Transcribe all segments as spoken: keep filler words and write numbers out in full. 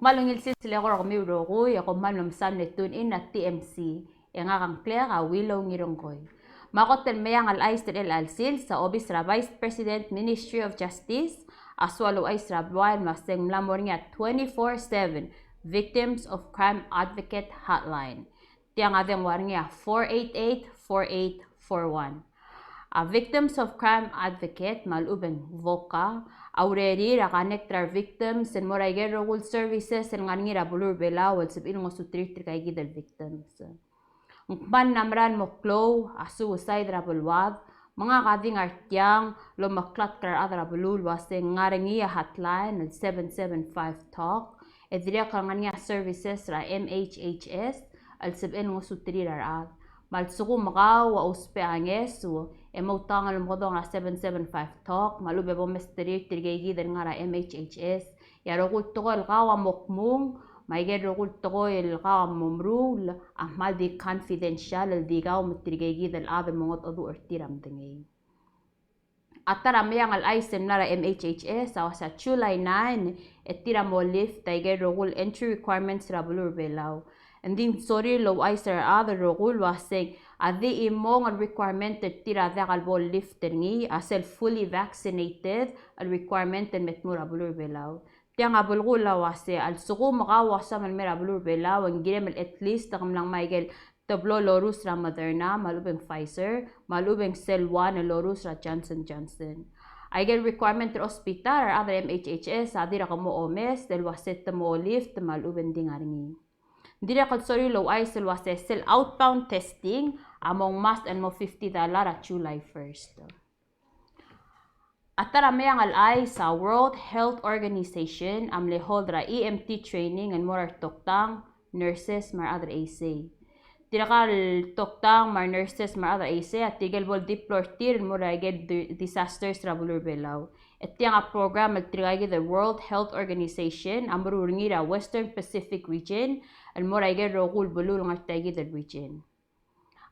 Kmal ungil sils el eko er kemiu el rokui, e kom kmal mlo mesaul el tune in er a T M C, e ngak a ngklek a Willow Ngirengkoi. Me a kot el meang el chais er chelecha el sils a obis er a Vice President, Ministry of Justice, a soal el ouchais er a buai el uaseng mla mo er ngii a twenty-four seven Victims of Crime Advocate Hotline. Tiang a dengua er ngii a four eight eight, four eight four one. A Victims of Crime Advocate me a lechub e ng VOCA a urerir a connect er a re victims el mo er a ikel rokui el services el ngar er ngii er a beluu er a Belau el sebechir el ngosuterir tirkaikid el victims. Ng kmal mla mera el mo klou a suicide er a beluad, me ngak a di ngar tiang el omeklatk er a rechad er a beluu el uaseng ngar er ngii a hotline el seven seven five talk, e dirrek el ngar er ngii a services er a M H H S el sebechel ngosuterir a rechad. Me a lsekum kau a ousbech a ngeso e moutekangel el omekedong er a seven seven five talk, me a lechub e bo mesterir tirkeikid el ngar er a M H H S, e a rokui el tekoi el kau a mo kmung, me a ikel rokui el tekoi el kau a mo meruul, a kmal di confidential el di kau me tirkeikid el chad el mo mengedecheduch er tir a medengei. A ta er a meang el chais el mla er a M H H S a uasei a July nine e tir a mo lift a ikel rokui el entry requirements er a beluu er a Belau. Ng di ng sorir el ouchais er a rechad el rokui el uaseng a di chimong el requirement er tir a diak el bo lift er ngii a sel fully vaccinated el requirement el me tmuu er a beluu er a Belau. Tiang a belkul a uasei a lsekum kau a soam el mei er a beluu er a Belau e ng kirem el at least ke mla ngmai a ikel teblo el orus er a Moderna, me a lechub e ng Pfizer, me a lechub e ng sel one el orus er a Johnson Johnson. A ikel requirement er a hospital er a rechad er a M H H S a dirk mo omes el uasei te mo lift me a lechub e ng di ngar er ngii. Ng dirrek el sorir el ouchais el uasei sel outbound testing a mo ngmasech el mo fifty dollar er a July first. A ta er a meang el chais a World Health Organization a mle hold er a E M T training el mo er a retoktang, nurses me a rechad er a isei. Tirka el toktang me a renurses me a rechad er a isei a tirke el bo el deploy er tir el mo er a ikel di-, disasters er a beluu er a Belau. E tiang a program el tirkaikid el World Health Organization a meruul er ngii er a Western Pacific Region el mo er a ikel rokui el beluu el ngar er tiaikid el region.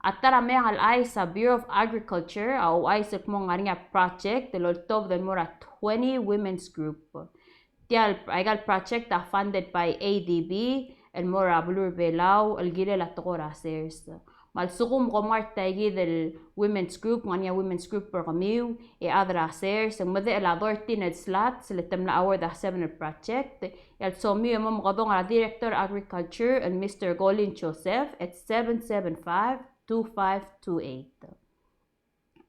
A ta er a meang el chais a Bureau of Agriculture a ouchais el kmo ng ngar er ngii a project el oltobed el mo er a twenty women's group. Tia el, aika el project a funded by A D B el mo er a beluu er a Belau el kirel a tekoi er a sers. Me a lsekum kom ngar er tiaikid el women's group, ng ngar er ngii a women's group er kemiu, e chad er a sers, e ng medechel a thirteen el slots el te mla award a seven el project, e a lsomiu e mo mekedong er a Director Agriculture el Mister Colin Joseph at seven seven five, two five two eight.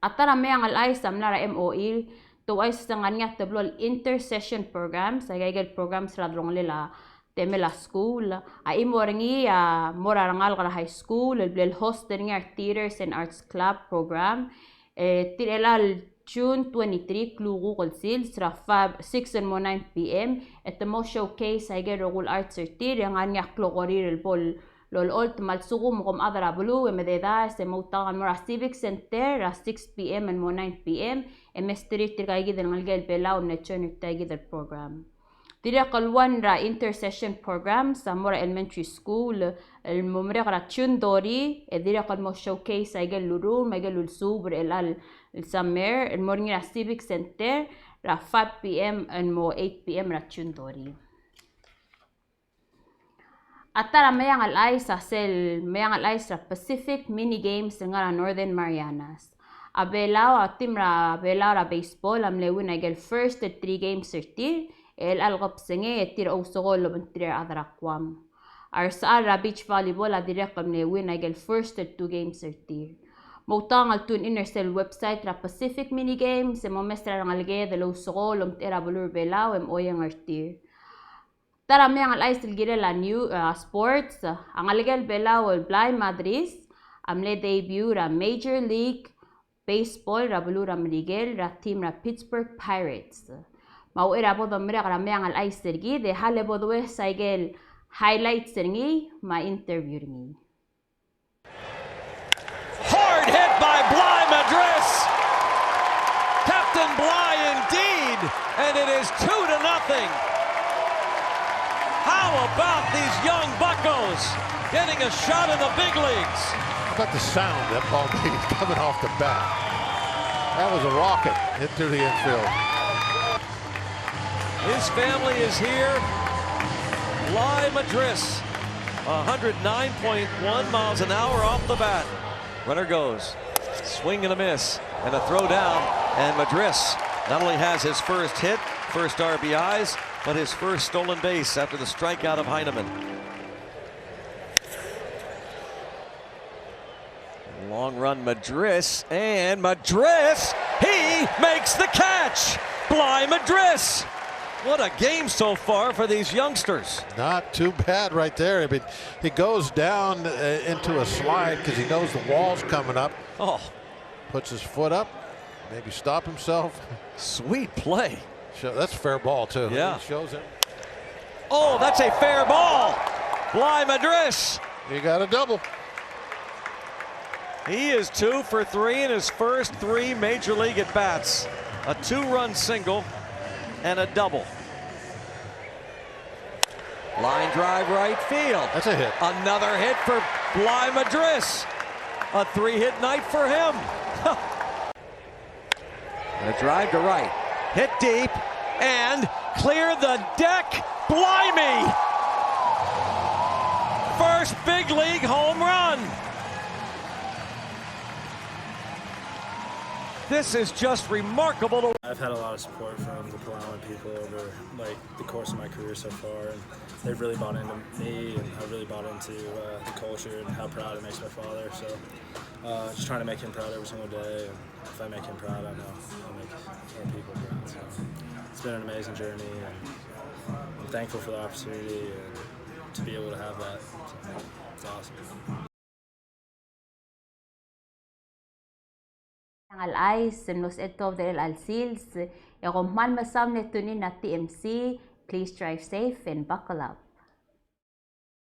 A ta er a meang el chais a mla er a M O E, te ouchais el ngar er ngii a teblo el intersession programs, aika el programs er a delongelel a temel a skuul. A chimo er ngii a mo er a rengalek er a high school el bla el host er ngii a re Theaters and Arts Club program. E tirke el June twenty-three, klukuk el sils, er a five, six el mo nine P M, e te mo showcase aike el rokui el arts er tir, e ngar er ngii a klokerir el bo lolecholt. Me a lsekum kom chad er a beluu e mededaes e moutekangel el mo er a Civic Center er a six P M el mo nine P M, e mesterir tirkaikid el ngelekel Belau el mle join er tiaikid el program. Dirrek el one er a intersession programs a mo er a elementary school el mo merek er a June thirty, e dirrek el mo showcase aike el lurruul me aike el ulsuub er chelecha el summer el mo er ngii er a Civic Center er a five P M el mo eight P M er a June thirty. A ta er a meang el chais a sel meang el chais er a Pacific Mini Games el ngar er a Northern Marianas. A Belau, a team er a Belau er a baseball a mle win aike el first el three games er tir, e chelecha el kebesengei e tir a ousekool el obengterir a rechad er a Guam. A resechal er a beach volleyball a dirrek el mle win aike el first el two games er tir. Moutekangel el tune in er sel website er a Pacific Mini Games e momes er a rengeleked el ousekool el omtechei er a beluu er a Belau e mocheiang er tir. Ta er a meang el chais el kirel a new, eh, sports, a ngelekel Belau el Blai Madris a mle debut er a Major League Baseball er a beluu er a Merikel er a team er a Pittsburgh Pirates. Me a uchei er a bo domerek er a meang el chais er kid e a le bo dues aike el highlights er ngii me a interview er ngii. Hard hit by Blai Madris. Captain Blai indeed, and it is two to nothing. How about these young buckos getting a shot in the big leagues? How about the sound that ball made coming off the bat? That was a rocket into the infield. His family is here. Bligh Madris, a hundred nine point one miles an hour off the bat. Runner goes. Swing and a miss. And a throw down. And Madris not only has his first hit, first R B Is, but his first stolen base after the strikeout of Heineman. Long run, Madris, and Madris, he makes the catch! Bligh Madris! What a game so far for these youngsters. Not too bad right there. I mean, he goes down, uh, into a slide because he knows the wall's coming up. Oh. Puts his foot up, maybe stop himself. Sweet play. So that's fair ball, too. Yeah. He shows him. Oh, that's a fair ball. Bligh Madris. He got a double. He is two for three in his first three major league at-bats. A two-run single and a double. Line drive right field. That's a hit. Another hit for Bligh Madris. A three-hit night for him. And a drive to right. Hit deep and clear the deck. Blimey! First big league home run. This is just remarkable. I've had a lot of support from the Palauan people over, like, the course of my career so far, and they've really bought into me, and I've really bought into, uh, the culture and how proud it makes my father. So, uh, just trying to make him proud every single day. And if I make him proud, I know I'll make other people proud. So it's been an amazing journey, and I'm thankful for the opportunity and to be able to have that. So it's awesome. Ng chais el mlo sebechel el tuobed er chelecha el sils, e kom kmal mesaul el tune in er a T M C. Please drive safe and buckle up.